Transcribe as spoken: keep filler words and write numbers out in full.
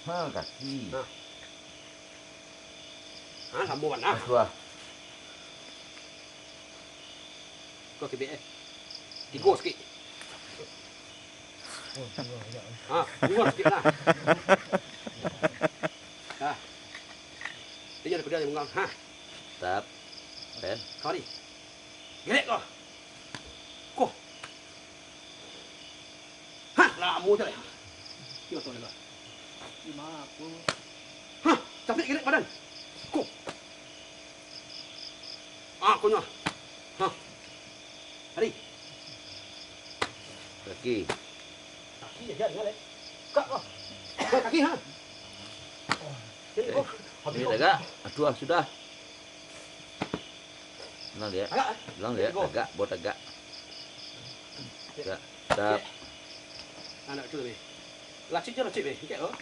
Ha, kaki. Ha. Ha, lamo bana. Atuah. Kau kibik, eh. Tigo sikit. Ha, tigo sikit lah. Ha. Dia ada kuda yang mengang. Ha. Tap. Ben. Kau ni. Gerek kau. Kau. Hah, lamo tu lah. Kira tu lah. Lima aku. Hah, capek gerek badan. Kau. Ah, kau nyo. Hah. Hari. Kaki. Kaki je, jangan, eh. Kak, kau. Kaki, ha? Jadi, kau. Habis, kau. Tagak. Aduh, sudah. Bilang dia. Tagak, eh? Bilang dia, tagak, buat tagak. Tagak. Tap. Anak tu, be. Lacik je, lacik, be. Angkat, oh.